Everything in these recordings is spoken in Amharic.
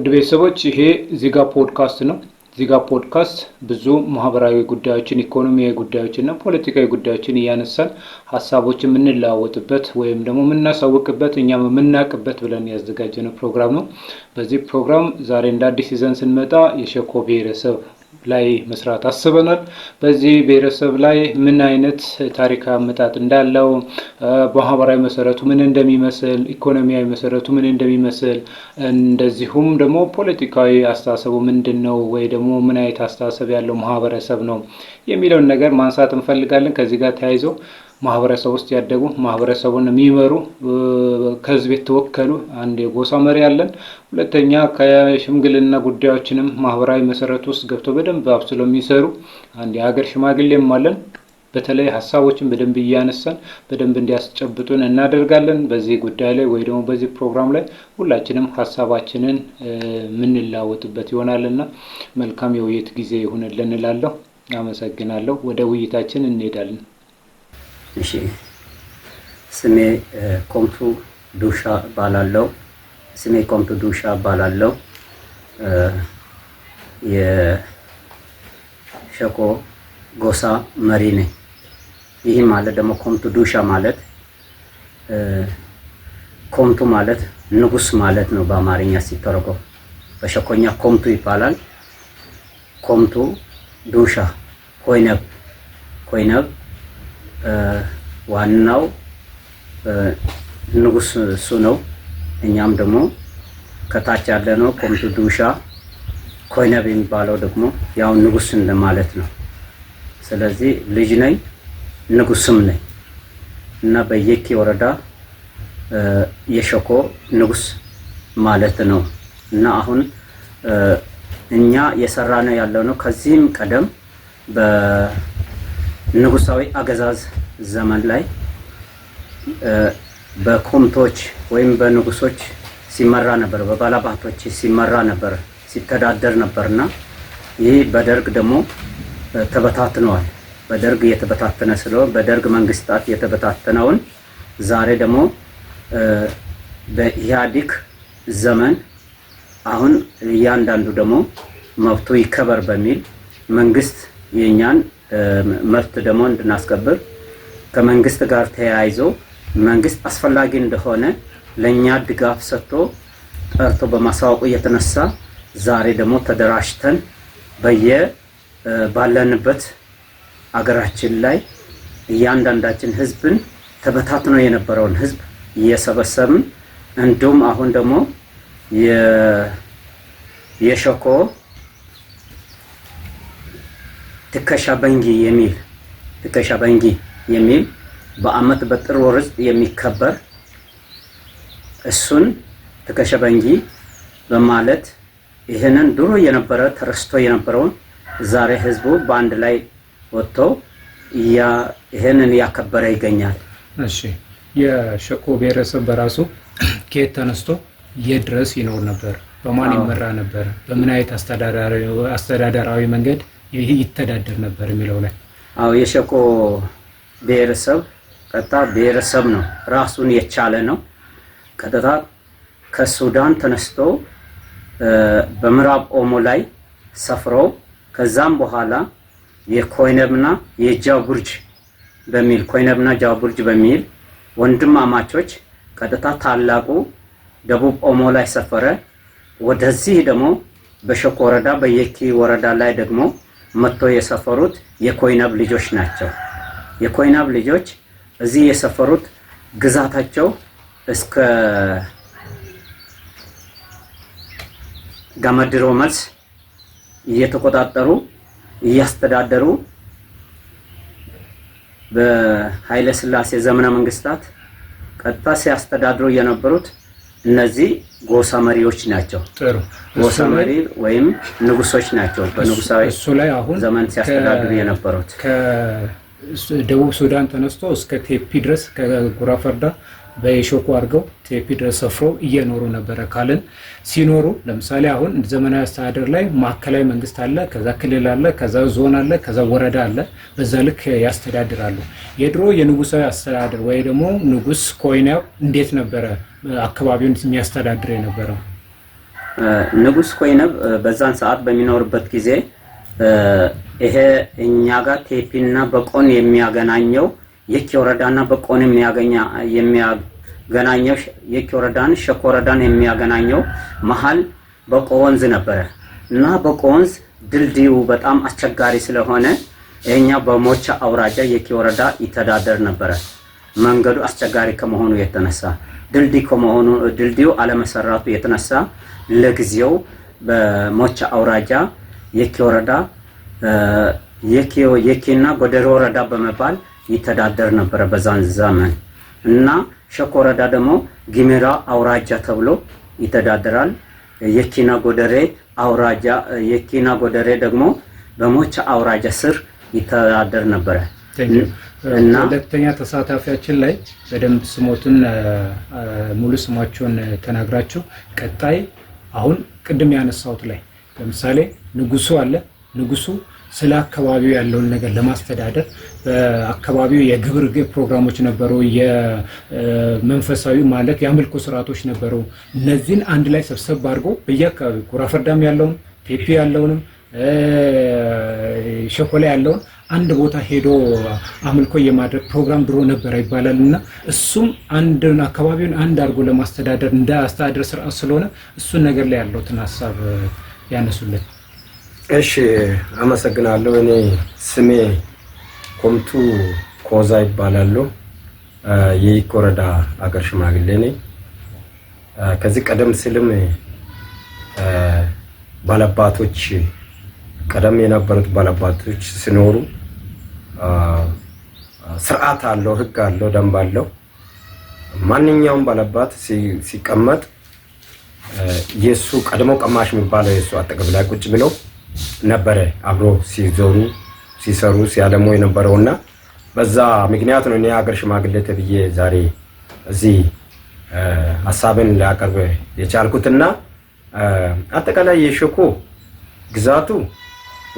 ውድ ቤተሰቦች፣ ይሄ ዚጋ ፖድካስት ነው። ዚጋ ፖድካስት ብዙ ማህበራዊ ጉዳዮችን፣ ኢኮኖሚያዊ ጉዳዮችን እና ፖለቲካዊ ጉዳዮችን እያነሳን ሀሳቦችን የምንለዋወጥበት ወይም ደግሞ የምናሳውቅበት፣ እኛም የምናውቅበት ብለን ያዘጋጀነው ፕሮግራም ነው። በዚህ ፕሮግራም ዛሬ እንደ አዲስ ይዘን ስንመጣ የሸኮ ብሔረሰብ ላይ መስራት አስበናል። በዚህ ብሔረሰብ ላይ ምን አይነት ታሪካዊ አመጣጥ እንዳለው፣ ማህበራዊ መሰረቱ ምን እንደሚመስል፣ ኢኮኖሚያዊ መሰረቱ ምን እንደሚመስል፣ እንደዚሁም ደግሞ ፖለቲካዊ አስተሳሰቡ ምንድን ነው ወይ ደግሞ ምን አይነት አስተሳሰብ ያለው ማህበረሰብ ነው የሚለውን ነገር ማንሳት እንፈልጋለን። ከዚህ ጋር ተያይዞ ማህበረሰብ ውስጥ ያደጉ፣ ማህበረሰቡን የሚመሩ፣ ከህዝብ የተወከሉ አንድ የጎሳ መሪ አለን። ሁለተኛ ከሽምግልና ጉዳዮችንም ማህበራዊ መሰረት ውስጥ ገብተው በደንብ አብስለው የሚሰሩ አንድ የሀገር ሽማግሌም አለን። በተለይ ሀሳቦችን በደንብ እያነሳን በደንብ እንዲያስጨብጡን እናደርጋለን። በዚህ ጉዳይ ላይ ወይ ደግሞ በዚህ ፕሮግራም ላይ ሁላችንም ሀሳባችንን የምንለዋወጥበት ይሆናልና መልካም የውይይት ጊዜ ይሁንልን እላለሁ። አመሰግናለሁ። ወደ ውይይታችን እንሄዳለን። እሺ፣ ስሜ ኮምቱ ዱሻ እባላለሁ። ስሜ ኮምቱ ዱሻ እባላለሁ። የሸኮ ጎሳ መሪ ነኝ። ይህ ማለት ደግሞ ኮምቱ ዱሻ ማለት፣ ኮምቱ ማለት ንጉስ ማለት ነው በአማርኛ ሲተረጎም። በሸኮኛ ኮምቱ ይባላል። ኮምቱ ዱሻ ኮይነብ፣ ኮይነብ ዋናው ንጉስ እሱ ነው። እኛም ደግሞ ከታች ያለ ነው ኮምቱ ዱሻ ኮይነብ የሚባለው ደግሞ ያው ንጉስ እንደማለት ነው። ስለዚህ ልጅ ነኝ፣ ንጉስም ነኝ እና በየኪ ወረዳ የሸኮ ንጉስ ማለት ነው። እና አሁን እኛ የሰራነው ያለው ነው፣ ከዚህም ቀደም በንጉሳዊ አገዛዝ ዘመን ላይ በኮምቶች ወይም በንጉሶች ሲመራ ነበር፣ በባላባቶች ሲመራ ነበር፣ ሲተዳደር ነበርና ይህ በደርግ ደግሞ ተበታትነዋል። በደርግ የተበታተነ ስለሆነ፣ በደርግ መንግስታት የተበታተነውን ዛሬ ደግሞ በኢህአዴግ ዘመን አሁን እያንዳንዱ ደግሞ መብቱ ይከበር በሚል፣ መንግስት የኛን መብት ደግሞ እንድናስከብር ከመንግስት ጋር ተያይዞ መንግስት አስፈላጊ እንደሆነ ለኛ ድጋፍ ሰጥቶ ጠርቶ በማሳወቁ የተነሳ ዛሬ ደግሞ ተደራጅተን በየ ባለንበት አገራችን ላይ እያንዳንዳችን ህዝብን ተበታትኖ የነበረውን ህዝብ እየሰበሰብን፣ እንዲሁም አሁን ደግሞ የሸኮ ትከሻ በንጊ የሚል፣ ትከሻ በንጊ የሚል በአመት በጥር ወር ውስጥ የሚከበር፣ እሱን ትከሻ በንጊ በማለት ይህንን ድሮ የነበረ ተረስቶ የነበረውን ዛሬ ህዝቡ በአንድ ላይ ወጥቶ ይህንን እያከበረ ይገኛል። እሺ፣ የሸኮ ብሔረሰብ በራሱ ከየት ተነስቶ የት ድረስ ይኖር ነበር? በማን ይመራ ነበር? በምን አይነት አስተዳደራዊ መንገድ ይተዳደር ነበር የሚለው ላይ። አዎ፣ የሸኮ ብሔረሰብ ቀጥታ ብሔረሰብ ነው፣ ራሱን የቻለ ነው። ቀጥታ ከሱዳን ተነስቶ በምዕራብ ኦሞ ላይ ሰፍረው ከዛም በኋላ የኮይነብና የጃቡርጅ በሚል፣ ኮይነብና ጃቡርጅ በሚል ወንድማማቾች ቀጥታ ታላቁ ደቡብ ኦሞ ላይ ሰፈረ። ወደዚህ ደግሞ በሸኮ ወረዳ በየኪ ወረዳ ላይ ደግሞ መጥቶ የሰፈሩት የኮይነብ ልጆች ናቸው። የኮይነብ ልጆች እዚህ የሰፈሩት ግዛታቸው እስከ ጋመድሮ መልስ እየተቆጣጠሩ እያስተዳደሩ በኃይለ ሥላሴ ዘመነ መንግስታት ቀጥታ ሲያስተዳድሩ የነበሩት እነዚህ ጎሳ መሪዎች ናቸው። ጥሩ። ጎሳ መሪ ወይም ንጉሶች ናቸው። በንጉሳዊ እሱ ላይ አሁን ዘመን ሲያስተዳድሩ የነበሩት። ከደቡብ ሱዳን ተነስቶ እስከ ቴፒ ድረስ፣ ከጉራ ፈርዳ በየሾኮ አድርገው ቴፒ ድረስ ሰፍሮ እየኖሩ ነበረ ካልን፣ ሲኖሩ ለምሳሌ አሁን ዘመናዊ አስተዳደር ላይ ማዕከላዊ መንግስት አለ፣ ከዛ ክልል አለ፣ ከዛ ዞን አለ፣ ከዛ ወረዳ አለ። በዛ ልክ ያስተዳድራሉ። የድሮ የንጉሳዊ አስተዳደር ወይ ደግሞ ንጉስ ኮይናብ እንዴት ነበረ አካባቢውን የሚያስተዳድር የነበረው? ንጉስ ኮይነብ በዛን ሰዓት በሚኖርበት ጊዜ ይሄ እኛ ጋር ቴፒና በቆን የሚያገናኘው የኪ ወረዳና በቆን የሚያገናኘው የኪ ወረዳን ሸኮ ወረዳን የሚያገናኘው መሀል በቆ ወንዝ ነበረ እና በቆ ወንዝ ድልድዩ በጣም አስቸጋሪ ስለሆነ ይሄኛ በሞቻ አውራጃ የኪ ወረዳ ይተዳደር ነበረ። መንገዱ አስቸጋሪ ከመሆኑ የተነሳ ድልድይ ከመሆኑ ድልድዩ አለመሰራቱ የተነሳ ለጊዜው በሞቻ አውራጃ የኪ ወረዳ የኪና ጎደሬ ወረዳ በመባል ይተዳደር ነበረ በዛን ዘመን እና ሸኮ ወረዳ ደግሞ ጊሜራ አውራጃ ተብሎ ይተዳደራል። የኪና ጎደሬ አውራጃ የኪና ጎደሬ ደግሞ በሞቻ አውራጃ ስር ይተዳደር ነበረ። እና ሁለተኛ ተሳታፊያችን ላይ በደንብ ስሞትን ሙሉ ስማቸውን ተናግራችሁ ቀጣይ አሁን ቅድም ያነሳሁት ላይ ለምሳሌ ንጉሱ አለ። ንጉሱ ስለ አካባቢው ያለውን ነገር ለማስተዳደር በአካባቢው የግብር ፕሮግራሞች ነበሩ፣ የመንፈሳዊ ማለት የአምልኮ ስርዓቶች ነበሩ። እነዚህን አንድ ላይ ሰብሰብ አድርጎ በየአካባቢው ጉራፈርዳም ያለውን ቴፒ ያለውንም ሸኮላ ያለውን አንድ ቦታ ሄዶ አምልኮ የማድረግ ፕሮግራም ድሮ ነበረ ይባላል እና እሱም አንድን አካባቢውን አንድ አድርጎ ለማስተዳደር እንደ አስተዳደር ስርዓት ስለሆነ እሱን ነገር ላይ ያለውትን ሀሳብ ያነሱልን። እሺ፣ አመሰግናለሁ። እኔ ስሜ ኮምቱ ኮዛ ይባላሉ። የይክ ወረዳ አገር ሽማግሌ ነኝ። ከዚህ ቀደም ሲልም ባለአባቶች ቀደም የነበሩት ባለአባቶች ሲኖሩ ስርዓት አለው፣ ህግ አለው፣ ደንብ አለው። ማንኛውም ባለአባት ሲቀመጥ የሱ ቀድሞ ቀማሽ የሚባለው የሱ አጠገብ ላይ ቁጭ ብለው ነበረ አብሮ ሲዞሩ ሲሰሩ ሲያለሙ የነበረውና በዛ ምክንያት ነው እኔ ሀገር ሽማግሌ ተብዬ ዛሬ እዚህ ሀሳብን ሊያቀርብ የቻልኩትና አጠቃላይ የሸኮ ግዛቱ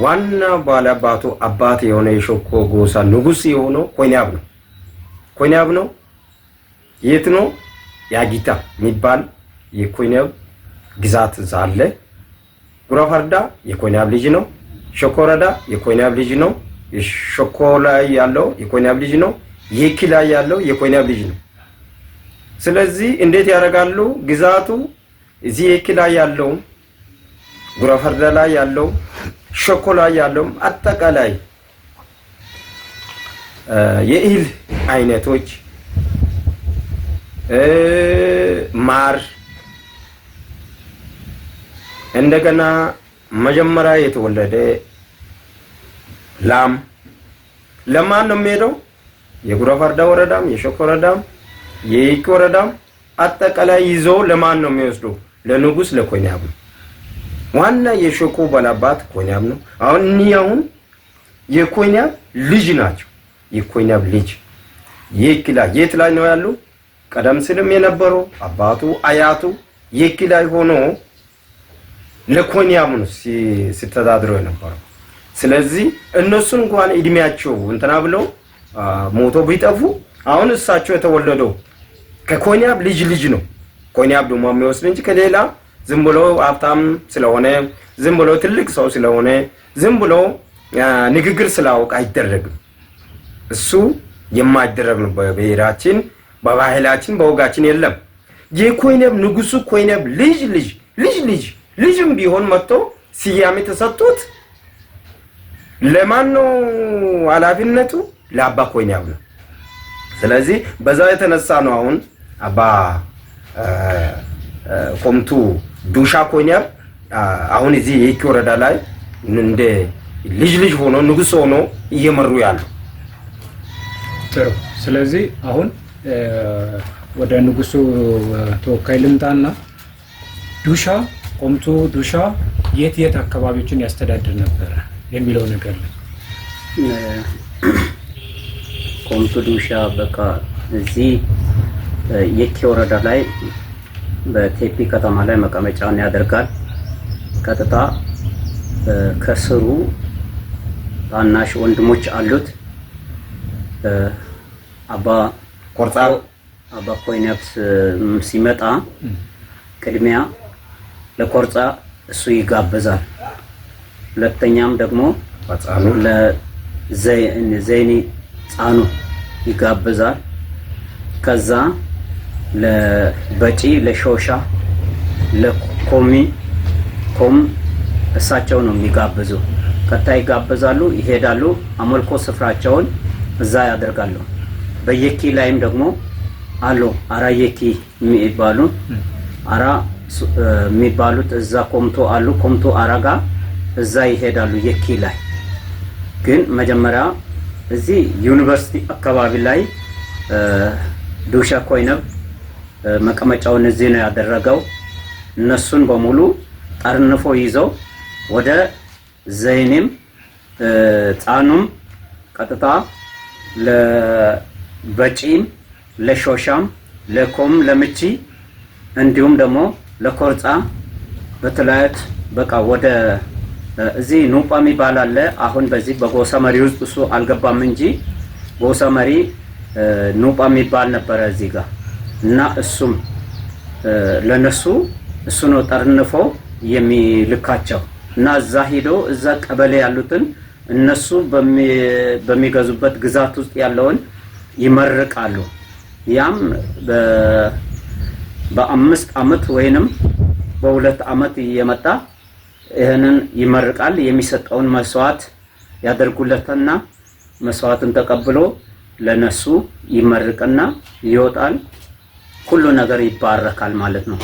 ዋና ባለአባቱ አባት የሆነ የሸኮ ጎሳ ንጉስ የሆነው ኮይንያብ ነው። ኮይንያብ ነው። የት ነው? ያጊታ የሚባል የኮይንያብ ግዛት እዛ አለ። ጉራፈርዳ የኮይንያብ ልጅ ነው። ሸኮ ወረዳ የኮይንያብ ልጅ ነው። የሸኮ ላይ ያለው የኮይንያብ ልጅ ነው። የኪ ላይ ያለው የኮይንያብ ልጅ ነው። ስለዚህ እንዴት ያደርጋሉ? ግዛቱ እዚህ የኪ ላይ ያለው፣ ጉራፈርዳ ላይ ያለው፣ ሸኮ ላይ ያለው አጠቃላይ የእህል አይነቶች፣ ማር፣ እንደገና መጀመሪያ የተወለደ ላም ለማን ነው የሚሄደው? የጉራፈርዳ ወረዳም የሸኮ ወረዳም የይክ ወረዳም አጠቃላይ ይዞ ለማን ነው የሚወስዱ? ለንጉስ ለኮይንያብ ነው። ዋና የሸኮ ባላባት ኮይንያብ ነው። አሁን እኒህ አሁን የኮይንያብ ልጅ ናቸው። የኮይንያብ ልጅ የኪ ላይ የት ላይ ነው ያሉ? ቀደም ሲልም የነበረው አባቱ አያቱ የኪ ላይ ሆኖ ለኮይንያብ ነው ሲተዳድረው የነበረው። ስለዚህ እነሱ እንኳን እድሜያቸው እንትና ብለው ሞቶ ቢጠፉ አሁን እሳቸው የተወለደው ከኮይንያብ ልጅ ልጅ ነው። ኮይንያብ ደግሞ የሚወስድ እንጂ ከሌላ ዝም ብሎ ሀብታም ስለሆነ፣ ዝም ብሎ ትልቅ ሰው ስለሆነ፣ ዝም ብሎ ንግግር ስላወቅ አይደረግም። እሱ የማይደረግ ነው። በብሔራችን፣ በባህላችን፣ በወጋችን የለም። የኮይንያብ ንጉሱ ኮይንያብ ልጅ ልጅ ልጅ ልጅ ልጅም ቢሆን መጥቶ ስያሜ ተሰጥቶት ለማን ነው ኃላፊነቱ? ለአባ ኮይንያብ ነው። ስለዚህ በዛ የተነሳ ነው አሁን አባ ኮምቱ ዱሻ ኮይንያብ አሁን እዚህ የኪ ወረዳ ላይ እንደ ልጅ ልጅ ሆኖ ንጉስ ሆኖ እየመሩ ያሉ። ጥሩ። ስለዚህ አሁን ወደ ንጉሱ ተወካይ ልምጣና ዱሻ ቆምቱ ዱሻ የት የት አካባቢዎችን ያስተዳድር ነበረ የሚለው ነገር ላይ። ቆምቱ ዱሻ በቃ እዚህ የኪ ወረዳ ላይ በቴፒ ከተማ ላይ መቀመጫውን ያደርጋል። ቀጥታ ከስሩ ታናሽ ወንድሞች አሉት። አባ ቆርጻ አባ ኮይንያብ ሲመጣ ቅድሚያ ለኮርጻ እሱ ይጋብዛል። ሁለተኛም ደግሞ ጻኑ ለዘይኒ ጻኑ ይጋብዛል። ከዛ ለበጪ፣ ለሾሻ፣ ለኮሚ ኮም እሳቸው ነው የሚጋብዙ። ቀጥታ ይጋብዛሉ፣ ይሄዳሉ። አመልኮ ስፍራቸውን እዛ ያደርጋሉ። በየኪ ላይም ደግሞ አሉ አራ የኪ የሚባሉ አራ የሚባሉት እዛ ኮምቶ አሉ። ኮምቶ አራጋ እዛ ይሄዳሉ። የኪ ላይ ግን መጀመሪያ እዚህ ዩኒቨርሲቲ አካባቢ ላይ ዱሻ ኮይነብ መቀመጫውን እዚህ ነው ያደረገው። እነሱን በሙሉ ጠርንፎ ይዘው ወደ ዘይኔም ጻኑም ቀጥታ ለበጪም ለሾሻም ለኮም ለምቺ እንዲሁም ደግሞ ለኮርጻ በተለያዩት በቃ ወደ እዚህ ኑጳ የሚባል አለ። አሁን በዚህ በጎሳ መሪ ውስጥ እሱ አልገባም እንጂ ጎሳ መሪ ኑጳ የሚባል ነበረ እዚህ ጋር እና እሱም ለነሱ እሱ ነው ጠርንፎ የሚልካቸው እና እዛ ሂዶ እዛ ቀበሌ ያሉትን እነሱ በሚገዙበት ግዛት ውስጥ ያለውን ይመርቃሉ። ያም በ5 ዓመት ወይንም በ2 ዓመት እየመጣ ይህንን ይመርቃል። የሚሰጠውን መስዋዕት ያደርጉለትና መስዋዕትን ተቀብሎ ለነሱ ይመርቅና ይወጣል። ሁሉ ነገር ይባረካል ማለት ነው።